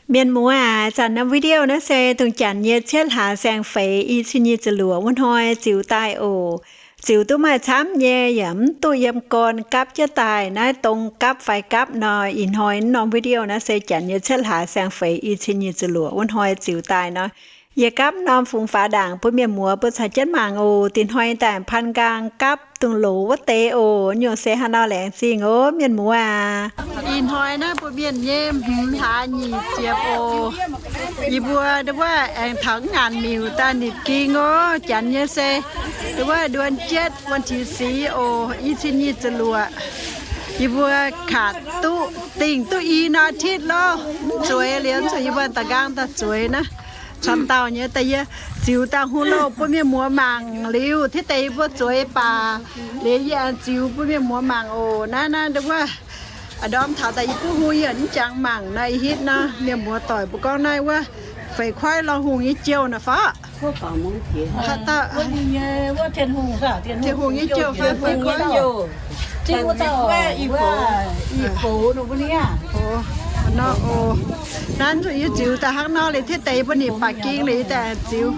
Mienh muoz aac, zanc norm video naaiv se dongh janx nyei cietv hlaax saeng-feix i cin nyic ziepc luoqc wuov hnoi ziux daaih oc. Ziux duqv maaih camv nyei, yaac mv duqv yiem gorn gapv jienv daaih. Naaiv dongh gapv fai gapv nor, ih hnoi norm video naaiv se janx nyei cietv hlaax saeng-feix i cin nyic ziepc luoqc wuov hnoi ziux daaih nor. Yie gapv norm fungx faaux ndaangc bun mienh muoz mbuo caux jienv mangc oc. Dinh hnoi daaih pan nqaang gapv dongh loz wuov deix oc. Nyungc se haaix nor laengz zingh oc, mienh muoz aac. Ih hnoi naaiv bun mienh nyei hmz hlaax nyic ziepc oc. Yie mbuo ndau wuov aengx taux ngaanc miuc daaih nipc ging oc. Janx nyei se ndau wuov เดือนเจ็ด วันที่สี่ oc, i cin nyic ziepc luoqc. Yie mbuo kaav duqv dingh duqv i norm อาทิตย์ loh, mv zueiz liuz, zuqc yie mbuo daaih nqaang daaih zueiz naaiv. Camv dauh nyei daaih yie ziux daaih hungh louh bun mienh muoz mangc liuz, tiv deix yie mbuo zueiz baac liuz yie aengx ziux bun mienh muoz mangc oc. Naaiv naaiv ndau wuov, ndorm taux daaih yie buov hung yie mv jangx mangc nor, ih hitv nor mienh muoz doic mbuo gorngv naaiv wuov feix kuaaiv lorh hungh nyei jouh naaic fai? Tin-Hungh nyei jouh fai feix kuaaiv? Naaiv nzunc yie ziux daaih hnangv nor liuz, tiv deix mbuo nipc baac ging liuz yie daaih ziux.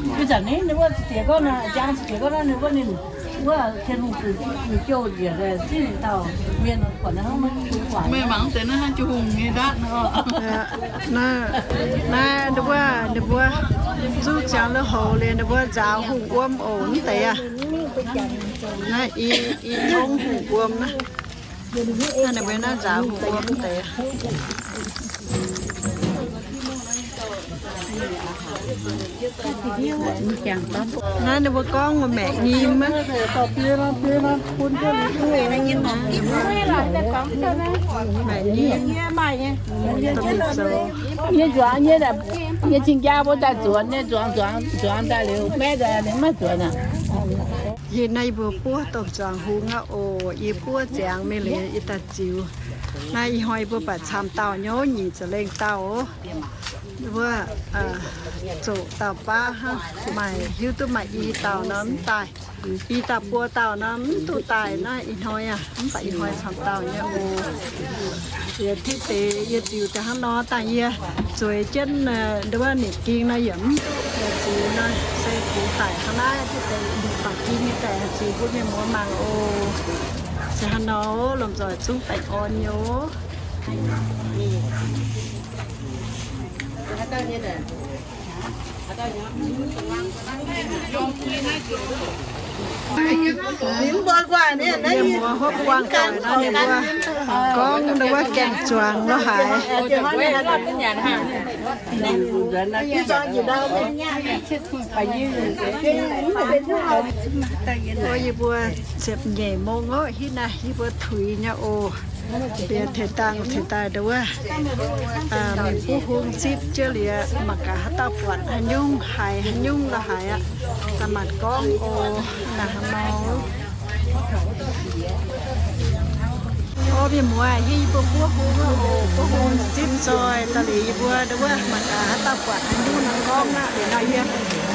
Meih mangc deix naaiv haaix Tin-Hungh nyei ndatv nor. Naaiv, naaiv ndau wuov ninh mbuo zuqv ziangx lui-houx liuz ninh mbuo nzaaux hungh wuom oc, mv deix aqv. Naaiv i, i tongv hungh wuom naaiv. Naaiv ninh mbuo naaiv nzaaux hungh wuom mv deix aqv. Naaiv ninh mbuo gorngv maaih maengc nyim aqv. Maaengc nyim, domh mingh zoux. Nyei nzuangx nyei, nyei cing-jaa mbuo daaih zuonx nyei, zuangx, zuangx, zuangx daaih liuz, maiv daaih ninh maiv zuonx aqv. Yie naaiv yie mbuo buov domh zuangx hungh aqv oc. Yie buov ziangx mingh liuz yie daaih ziux. Naaiv ih hnoi yie mbuo baac camv dauh nyei, nyic ziepc lengh dauh oc. Wuov, zoqc dauh baav hnangv, maaih hiuv duqv maaih i dauh nor mv daaih, i dauh buo dauh nor mv duqv daaih naaiv ih hnoi aqv. Mv baac ih hnoi camv dauh nyei oc. Yie tiv deix yie ziux daaih hnangv nor dangh yie zueiz jienv nduov nipc ging nor yaac mv duqv ziux nor, se kungx daic hnangv naaiv tiv deix nipc baac ging nyei daaih ziux bun mienh muoz mangc oc. Se hnangv nor lomh nzoih zungv baengh orn nyei oc. Mienh muoz hopv buangh doic nor, ninh mbuo gorngv ndau wuov gaengh zuangx lorz haaix. Yie mbuo ziepc nyeic mong oc, hitv naaiv yie mbuo tuix nyei oc. Liuz tengx dangh tengx daaih ndau wuov, mingh buov hung zipv jienv liuz, mangc gaax haaix dauh buatc haaix nyungc haiz haaix nyungc lorz haaix aqv, daaih maanc gorngv oc. Naaiv hnangv nor. Orv, mienh muoz, hiuv yie mbuo buov hung oc, buov hung zipv nzoih daaih liuz yie mbuo ndau wuov mangc gaax haaix dauh buatc haaix nyungc nor gorngv aqv. Liuz nor yie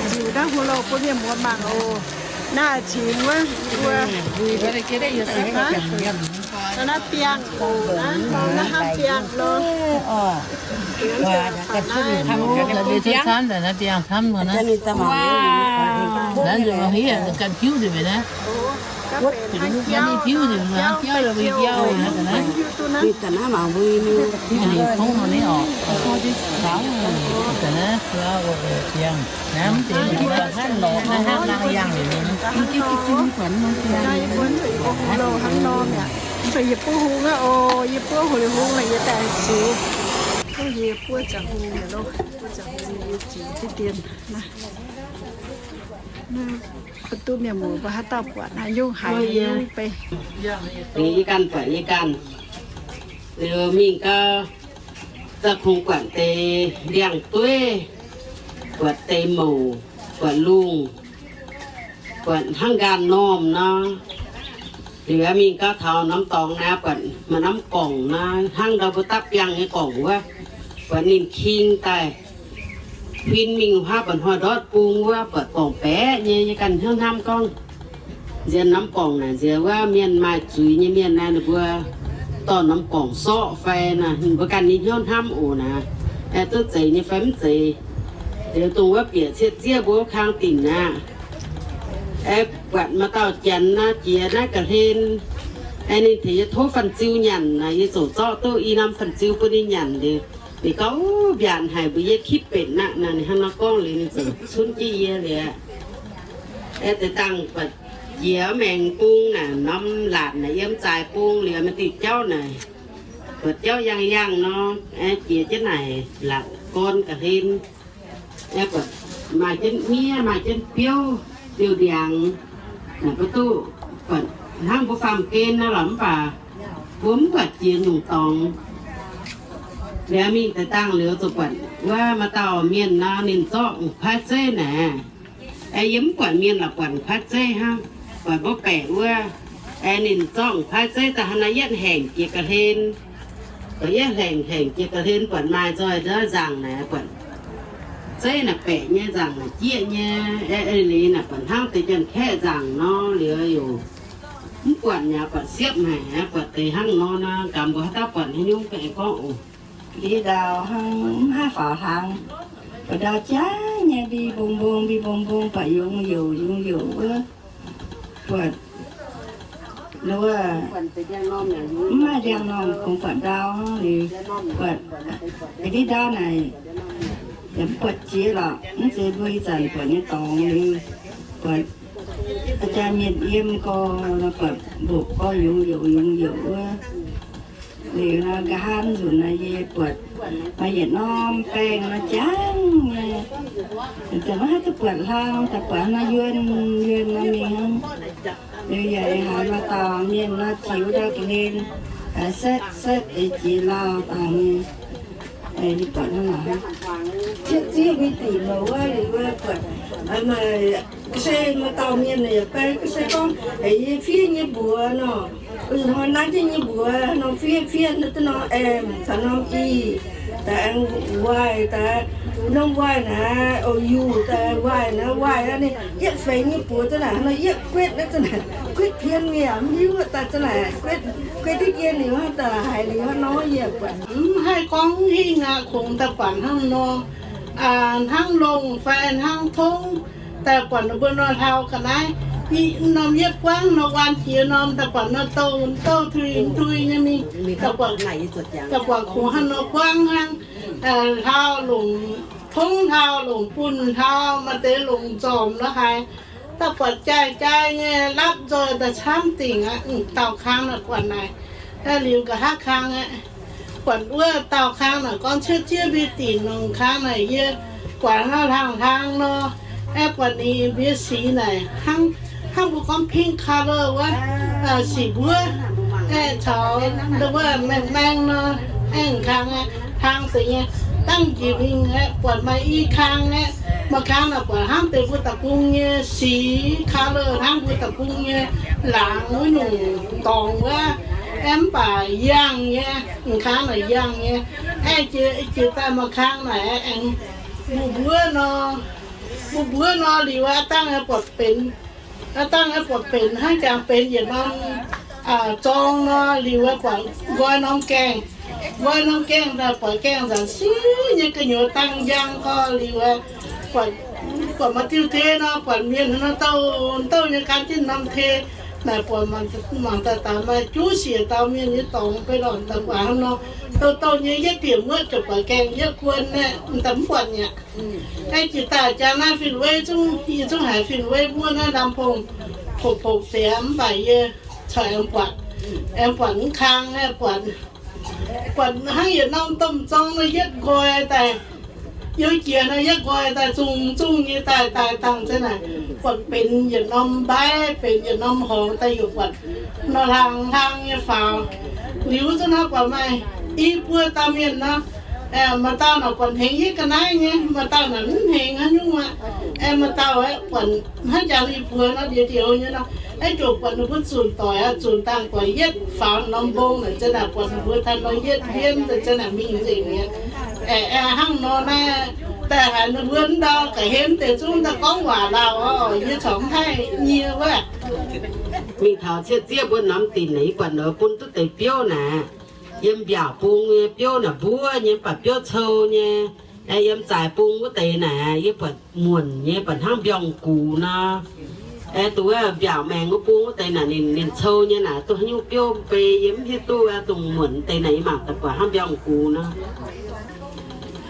ziux naaiv hung louh bun mienh muoz mangc oc. Naaiv cingx wuov yie mbuo, naaiv biangh oc, naaiv hnangv biangh nor. Hnangv nor, hnangv nor mi'aqv. Yie buov hung aqv oc. Yie buov hung liuz hung lorqc, yie daaih ziux. Yie buov ziangx hung liuz, buov ziangx hung yie ziux diqv dien naaiv. Mv duqv mienh muoz mbuo haaix dauh buatc haaix nyungc haiz nyungc beiv. Yie ganh buatc yie ganh. Liuz mingh gau, za'gengh buatc deix ndiangx-dueiv, buatc deix mouc, buatc lungh, buatc hnangv nqaanh normh nor. Liuz mingh gau taux norm dorngx naaiv, buatc maaih norm gorngc nor, hnangv ndau mbuo dapv biangh nyei gorngc wuov, buatc ninh king daaih huin mingh haav buatc hnoi ndortv bung wuov, buatc gorngc baeqc nyei. Yie ganh hnyouv hnamv gorngv, nziex norm gorngc naaic nziex wuov mienh maaih zuiz nyei mienh naaiv, ninh mbuo dorh norm gorngc sorqv fai naaic, ninh mbuo ganh nyei hnyouv hnamv oc naaic. aengx duqv zeiz nyei fai mv zeiz. Liuz dongh wuov bieqc cietv zieqv mbuo wuov kang dinc aqv. Aengx buatc maaih dauh janx nor jiex naaiv ga'hlen, aengx ninh tengx yie tov fan-ziu nyanc naaic, yie ziouc zorqv duqv i norm fan-ziu bun ninh nyanc liuz, ninh gorngv, Mbiaatc haic, mbuox yie kipv benx aqv. Naaic ninh hnangv nor gorngv liuz, ninh ziouc cunv jienv yie liuz, aengx deix dangh buatc jiex maengx bung naaic, norm laatc naaic yiem zaaix bung liuz, maaih diuh jauv naaic, buatc jauv yangh yangh nor, aengx jiex jienv naaic laatc gorn ga'hlen, aengx buatc maaih jienv miev, maaih jienv biouv, diuh ndiangx, naaic mbuo duqv buatc hnangv mbuo faam-gen nor lorqc, mv baac mbuo mv buatc jiex nyungc dorngx. Liuz mingh deix dangh liuz ziouc buatc wuov maaih dauh mienh nor, ninh zorqv wuov kuaaiv zeiv naaic. Aengx yie mv buatc mienh lorqc, buatc kuaaiv zeiv hnangv, buatc mbuo baeqc wuov. Aengx ninh zorqv wuov kuaaiv zeiv daaih hnangv naaiv yietv haengc jiex ga'hlen, buatc yietv haengc haengc jiex ga'hlen, buatc maaih nzoih nzaangc naaic, buatc zeiv naaic baeqc nyei, nzaangc naaic jieqv nyei. Aengx eix leiz naaic buatc hnangv deix janx-kaeqv nzaangc nor, liuz yaac mv buatc nyei, buatc siepv haic aqv, buatc deix hnangv nor nor, gamh mbuo haaix dauh buatc haaix nyungc aengx gorngv oc. Ndie ndau hnangv mv haih faaux hlang, buatc ndau jaaix nyei, mbi mbong mbong, mbi mbong mbong, buatc yungz youc yungz youc wuov, buatc wuov, mv maaih ndiangx-normh kungx buatc ndau hnangv liuz, buatc ndie ndau naaic yaac mv buatc jiex lorqc. Mv zeiz mbuo ih zanc buatc nyei dorngx liuz, buatc a'jang mienh yiem gorx, buatc mbopv gorx yungz youc yungz youc wuov. Liuz nor nqa'haav nzunc naaic yie buatc maaih yietc norm baengh nor jangv nyei. Daaih maiv haih duqv buatc hlang, daaih buatc nor yuonh yuonh nor mingh hnangv. Liuz yaac haiz maaih dauh mienh nor jiex wuov ndau ga'hlen, haiz setv setv eix jiex lauh dangh nyei. Yie buatc hnangv naaic, cietv zieqv mingh dinc mouc wuov liuz wuov buatc, maaih, ga'sie maaih dauh mienh yaac baeng ga'sie gorngv, Eix, yie fiev nyei mbuox nor, hnoi nanv jienv nyei mbuox nor, fiev fiev duqv norm M caux norm E, daaih aengx waaic, daaih norm waaic naaic, o, U daaih waaic naaiv, waaic aqv, ninh yietv feix nyei buoz za'naaic nor, yietv guetv naaiv za'naaic, guetv tien mi'aqv, mv hiuv daaih za'naaic guetv, guetv diqv dien liuz hnangv daaih haiz liuz hnangv nor yie buatc mv haih gorngv hingh aqv, kungx daaih buatc hnangv nor, hnangv longh fai hnangv tongv, daaih buatc ninh mbuo nor hlauv ga'naaiv, norm yietv buangv nor, waan jiex norm daaih buatc nor douh douh tui tui nyei mingh, daaih buatc kungx hnangv nor buangv hnangv, hlauv longc tongv, hlauv longc bunh, hlauv maaih deix longc nzormc la'haaix. Daaih buatc jaaix-jaaix nyei lapv nzoih daaih camv dingc aqv. Dauh kang naaic buatc naaic, liuz nqa'haav kang aeqv, buatc wuov dauh kang naaic gorngv cietv zieqv mbiv dinc nongc kang naaic yie buatc hnangv hlang hlang nor, aeqv, buatc ninh mbuo sic naaic hnangv, hnangv mbuo gorngv pink color wuov, sic mbuov, aeqv, caux wuov maeng-maeng nor, aengx kang aeqv, hlang deix nyei. Dangh njiec mingh aeqv, buatc maaih i kang aeqv, maaih kang naaic buatc hnangv deix mbuo da'bung nyei sic color, hnangv mbuo da'bung nyei laangz wuov nyungc dorngx wuov, aeqv, mv baac yangh nyei, kang naaic yangh nyei. Aeqv, jiex daaih maaih kang naaic aengx mbuov mbuov nor, mbuov mbuov nor liuz aqv, dangh aeqv buatc benx, aqv, dangh aeqv buatc benx hnangv jangx benx yietc norm zorng nor, liuz aeqv buatc nqoi norm gaengh, nqoi norm gaengh daaih buatc gaengh nzaanc siqv nyei gu'nyuoz dangh njang gorx liuz aeqv, buatc, buatc maaih diuh deix nor, buatc mienh hnangv nor douh douh nyei gan jienv norm tei. Naaic buatc mangc daaih daaih maaih juv siec dau mienh nyei dorngx beiv lorqc, daaih buatc hnangv nor douh douh nyei yietv bieqc muotv ziouc buatc gaengh yietv guon aeqv, daaih mv buatc mi'aqv. Aeqv, jiex daaih jangx naaiv fin-wei zungv, yie zungv haiz fin-wei muoqv naaiv lamh pongh pongx pongx deix mv baac yie corc aengx buatc, aengx buatc mv kang aeqv, buatc, buatc hnangv yietc norm domh zorng nor yietv nqoi daaih, youh jiex nor yietv nqoi daaih zungh zungh nyei daaih daaih dangh za'naaic, buatc benx yietc norm mbaiv, benx yietc norm horngz daaih yaac buatc nor hlang hlang nyei faaux. Liuz zungv naaiv buatc maaih i buo dauh mienh nor, maaih dauh naaic buatc hnengx yietv ga'naaiv nyei, maaih dauh naaic mv hnengx haaix nyungc aqv. Aeqv, maaih dauh aeqv buatc hnangv jangx i buo nor ndiex ndioux nyei nor, aeqv, ziouc buatc ninh mbuo zunc doic aqv, zunc dangh buatc yietv faaux norm mbong naaic za'naaic, buatc ninh mbuo taux nor yietv mbienv daaih za'naaic mingh nzengc mi'aqv. Aeqv, aeqv, hnangv nor naaiv daaih haiz ninh mbuo ndau ga'hlen deix zungv daaih gorngv waac lauh oc, yie corc mv haih nyie wuov. Mingh taux cietv zieqv mbuo norm dinc naaic, yie buatc ninh bun duqv deix biouv naaic. Yiem mbiaauc bung nyei biouv naaic mbuov nyei, mv baac biouv cou nyei. Aengx yiem zaaix bung wuov deix naaic, yie buatc muonc nyei, buatc hnangv mbiorngz gux nor. Aengx dongh wuov mbiaauc maengx wuov bung wuov deix naaic, ninh, ninh cou nyei naaic, duqv haaix nyungc biouv mbei yie mv hiuv duqv. Dongh muonc deix naaic yie mangc daaih buatc hnangv mbiorngz gux nor.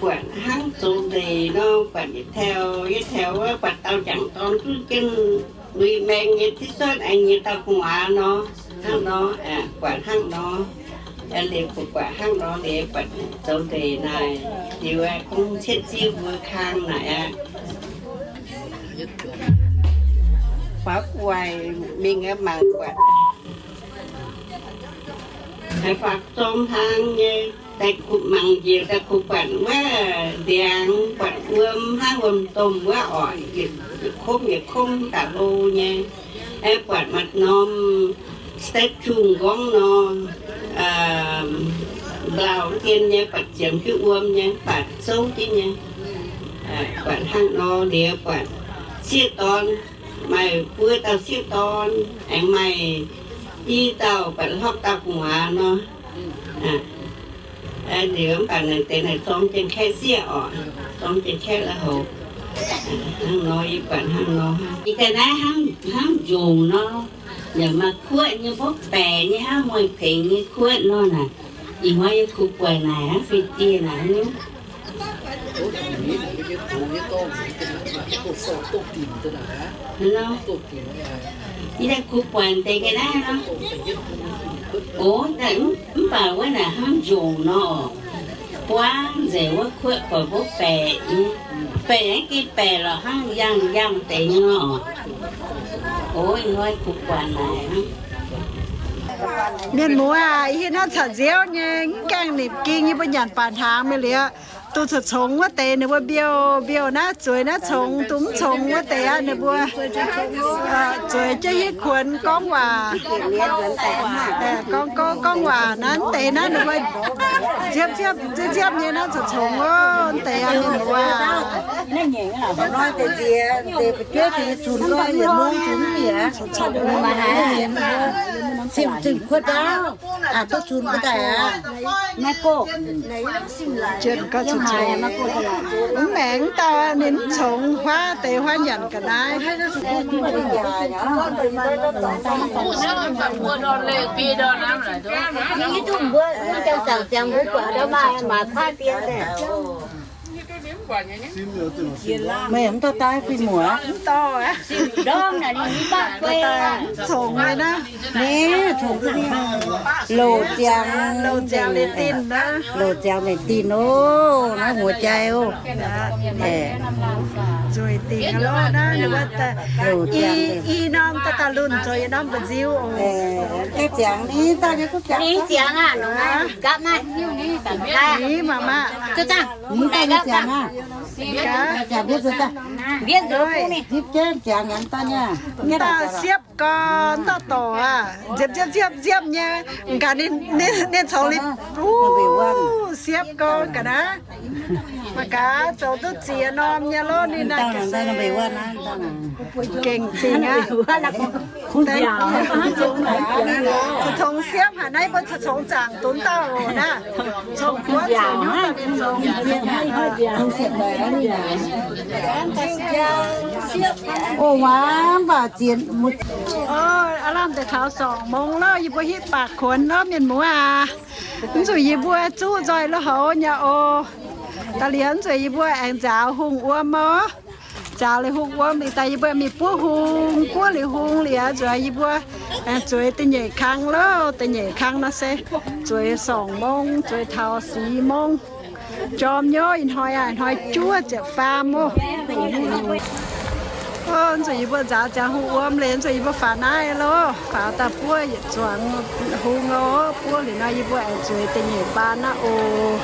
Buatc hnangv zoux ndeic nor, buatc yietc taux yietc taux wuov, buatc dauh jangc dorn duqv jienv lui maeng nyei, div cuotv aengx nyei dauh gu'nguaaz nor, hnangv nor, buatc hnangv nor. Liuz buatc hnangv nor liuz, buatc zoux ndeic naaic, liuz aeqv, kungx cietv ziev mbuo kang naaic aqv. Faaux gu'nguaaic mingh mangc buatc, haaix faaux zorng hlang nyei, daaih kuh mangc njiec, daaih kuh buatc wuov ndiangx, buatc wuom hnangv wuom-domh wuov oc, yietc komv yietc komv da'lo nyei. Aeqv, buatc maaih norm statue nqorngv nor, mbiaauc dien nyei, buatc ziemx jienv wuom nyei, buatc zouv jienv nyei. Buatc hnangv nor liuz, buatc sieqv dorn, maaih buo dauh sieqv dorn, aengx maaih i dauh buatc hlopv dauh gu'nguaaz nor. Liuz mv baac naaic deix naaic zorng jienv kaeqv sieqv oc, zorng jienv kaeqv la'houc. Hnangv nor, yie buatc hnangv nor. Ih ga'naaiv hnangv, hnangv njongc nor, yaac maaih kuotv nyei, mbuov baeqc nyei, hnangv mueiz pengx nyei kuotv nor naaic. Ih hnoi yie kuh buatc naaic hnangv fei dieh naaic hnangv. Yie daaih kuh buatc deix ga'naaiv nor. Oc, mv baac wuov naaic hnangv njongc nor. Buangv nzengc wuov kuotv buatc mbuov baeqc nyei. Baeqc aengx gengh baeqc lorqc, hnangv yangh yangh deix nyei nor. Oc, ih hnoi kuh buatc naaic hnangv. Mienh muoz aac, yie naaiv caux nziouv nyei, mv gaengh nimc ging, yie mbuo nyanc baac hnaangx mingh liuz, duqv congx wuov deix ninh mbuo mbiouh mbiouh naaiv zueiz naaiv congx, duqv mv congx wuov deix aqv ninh mbuo zueiz jienv hitv kuonx gorngv waac, gorngv gouv gorngv waac naaiv deix naaiv ninh mbuo nziepv nziepv nziepv nziepv nyei naaiv congx congx oc, deix aqv ninh mbuo. Congx congx, zinh kuotv daaih, duqv cunx daaih. Maiv gorngv, mv maengx dauh ninh mv congx huaav deix huaav nyanc ga'naaiv. Meih mv dorh daaih fih muoc? Mv dorh aqv. Mv congx nyei naaiv. Louc ziangx, louc ziangx mengh dinh oc, naaiv หัวใจ oc. Nzueic dingc loh naaiv, i norm daaih daaih lunh zoux yietc norm mba'nziu oc. Ni ziangx aqv, gapv naaiv. Ni maah maah. Mv daaih nyei ziangx aqv. Gapv, mbienv nzipv jienv ziangx nyanc daaih nyei. Mv dauh siepv gorx, mv dauh dorc aqv, nziepv nziepv nziepv nziepv nyei. Gaax ninh, ninh congx liuz, siepv gorx ga'naaiv. Mangc gaax zoux duqv ziex norm nyei loh ninh naaiv. Gengh zingh aqv. Congx siepv haic naaiv, mbuo congx zaangc dunv dauh oc naaiv. Congx guoqv congx nyungc daaih mingh congx. Ov, aav lamh deix taux sorngc mungz loh, yie mbuo hitv baac kuonx loh mienh muoz aac. Mv zuqc yie mbuo zuqv nzoih loh houx nyei oc. Da'liemh mv zuqc yie mbuo aengx nzaaux hungh wuom oc. Nzaaux liuz hungh wuom liuz daaih yie mbuo mingh buov hung, buov liuz hung liuz zuqc yie mbuo aengx zueiz da'nyeic kang loh. Da'nyeic kang nor se zueiz sorngc mungz, zueiz taux six mungz. Jorm nyei, ih hnoi aac, ih hnoi juov ziepc faam oc. Mv zuqc yie mbuo nzaaux ziangx hungh wuom liuz, mv zuqc yie mbuo faaux naaiv loh, faaux daaih buov yietc zuangx hung oc. Buov liuz nor yie mbuo aengx zueiz da'nyeic baan naaiv oc.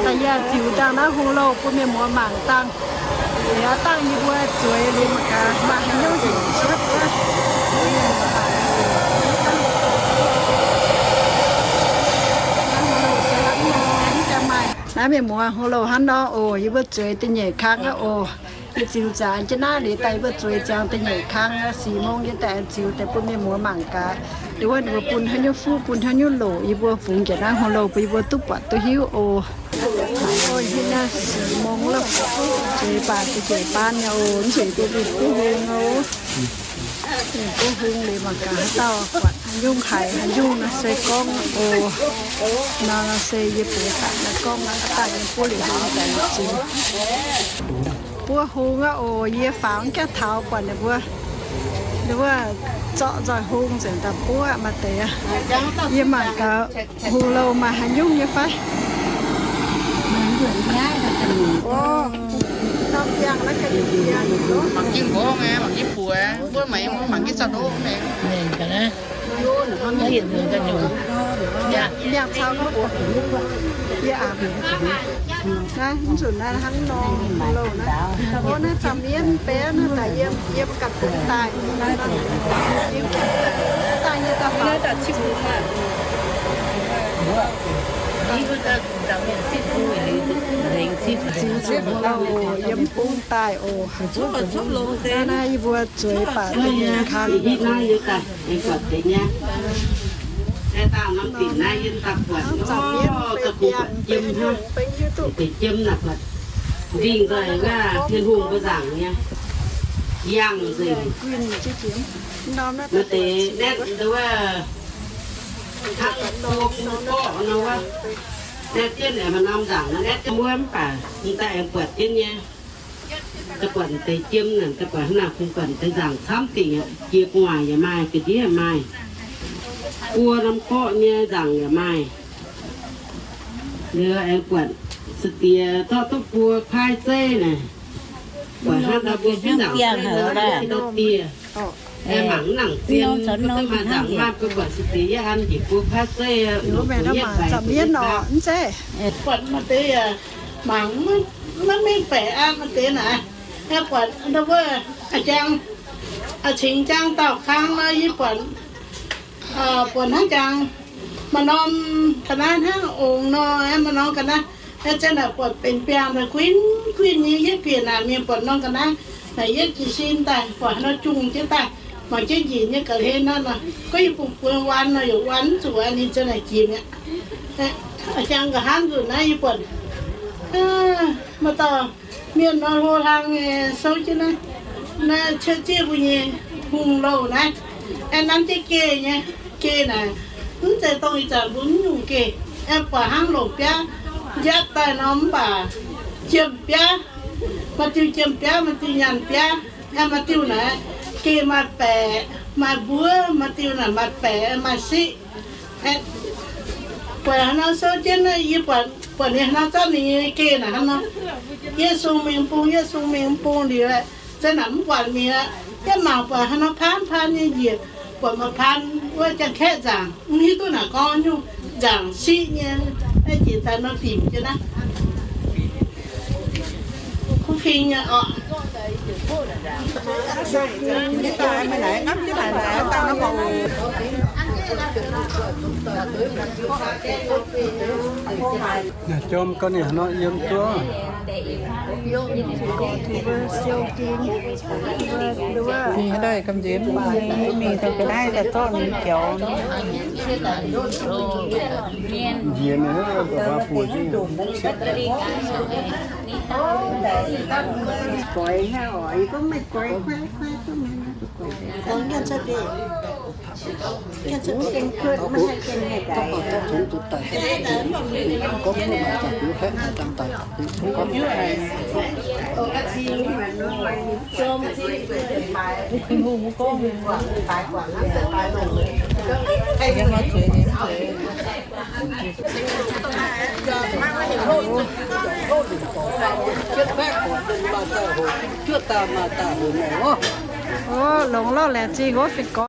Da'yietv ziux dangh naaiv hung louh bun mienh muoz mangc dangh. Liuz dangh yie mbuo zueiz liuz mangc gaax maaih haaix nyungc heuc cuotv. Naaiv mienh muoz, hung louh hnangv nor oc. Yie mbuo zueiz da'nyeic kang aqv oc. Yie ziux ziangx jienv naaiv liuz daaih yie mbuo zueiz ziangx da'nyeic kang, sic mong yie daaih aengx ziux deix bun mienh muoz mangc gaax. Yie wuov ninh mbuo bun haaix nyungc fuqv, bun haaix nyungc loc, yie mbuo fungx njiec naaiv hungh louh bun yie mbuo duqv buatc duqv hiuv oc. Ov, ih naaiv sic mong lorqc, zueiz baac da'nyeic baan nyei oc, mv zuqc duqv mingh buov hung oc. Mingh buov hung liuz mangc gaax haaix dauh buatc haaix nyungc haiz haaix nyungc nor se gorngv oc. Nor nor se yie bueix daaih nor gorngv nor, haaix dauh yiem buov liuz hung daaih ziux. Buov hung aqv oc. Yie faaux jaax taux buatc ninh mbuo, ninh mbuo zorqv nzoih hung nzengc daaih buov maaih deix. Yie mangc gaax hungh louh maaih haaix nyungc nyei fai? Mangc jienv mbuoqc, mangc jienv buoz, mbuo mangc jienv zaux ndoqv. Naaiv, mv zuqc naaiv hnangv nor louh naaiv. Ov, naaiv zaamc mienv benx naaiv daaih yiem, yiem ganh bungx daaih. Daaih nyei daaih faaux. Ziux zuqc louh yiem bungx daaih oc. Naaiv, naaiv yie mbuo zueiz baac da'nyeic kang. Hnangv zaamc mienv benx biangh, benx haaix nyungc, benx hiuv duqv. Ndingh nzoih wuov Tin-Hungh mbuo nzaangc nyei, yangh nzengc. Maaih deix naetv nduov wuov, hnangv mbuo gorqv nor wuov, naetv jienv aengx maaih norm nzaangc naetv jienv wuov mv baac mv daaih aengx buatc jienv nyei. Daaih buatc deix jiem naaic, daaih buatc hnangv naaic, kungx buatc deix nzaangc camv dingc aqv. Jiex gu'nguaaic yaac maaih, ga'ndiev maaih, buo norm gorqv nyei nzaangc yaac maaih. Liuz aengx buatc se diex zorqv duqv buo paaiv zeiv naaic, buatc hnangv ndau mbuo fiev nzaangc zeiv nor, ndau dieh. Aengx mangc nangc zien, mv maaih nzaangc maaih, mbuo buatc se diex yie an njiec buo paaiv zeiv, buatc maaih deix mangc maiv mengh baeqc aqv, maaih deix naaic. Aengx buatc ndau wuov, a'jang, a'cingx jang dauh kang nor, yie buatc, buatc hnangv jangx, maaih norm ga'naaiv hnangv ongx nor, aengx maaih norm ga'naaiv, aengx zanc naaic buatc benx biangh daaih guin guin nyei, yietv bieqc naaic mingh buatc norm ga'naaiv naaic yietv jiez sin daaih, buatc haaix nor jungh jienv daaih, mangc jienv njiec nyei ga'hlen nor, gorngv yie bungx buonc waan nor, yaac waan mv zuqc aqv, ninh zanc naaic jiex mi'aqv. A'jang nqa'haav nzunc naaiv yie buatc maaih dauh mienh nor hlo hlang nyei souv jienv naaiv, naaiv cuotv zieqv mbuo nyei hungh louh naaiv, aengx nanv jienv geh nyei. Geh naaic, mv zeiz dongh ih zanc mbuo mv nyungc geh, aengx buatc hnangv longc biaav njapv daaih nor mv baac jiem biaav, maaih diuh jiem biaav, maaih diuh nyaanh biaav, aengx maaih diuh naaic geh maaih baeqc maaih mbuov, maaih diuh naaic maaih baeqc maaih siqv. Buatc haaix nor souv jienv naaiv, yie buatc, buatc ninh haaix nor zorqv ninh nyei geh naaic hnangv nor. Yie sung mingh bung, yie sung mingh bung liuz, zanc naaic mv buatc mingh aqv. Yie mangc buatc haaix nor paanv paanv nyei njiec, buatc maaih paanv wuov jangx-kaeqv nzaangc, mv hiuv duqv naaic gorngv nyungc nzaangc siqv nyei, naaiv jiex daaih nor dimc jienv naaiv. Kuv fing nyei orqc. Jom gau ninh nor yiem duqv. Mingh haaix daaih gamh nziex mv baac mingh daaih ga'naaiv daaih zorqv ninh jaux. Nziex mingh hnangv baac buoz jienv. Goix hnangv oc, yie gorngv meih goix kuaaiv kuaaiv duqv mienh. Ov, longx lorqc, laengz zingh wuov fingx gorx.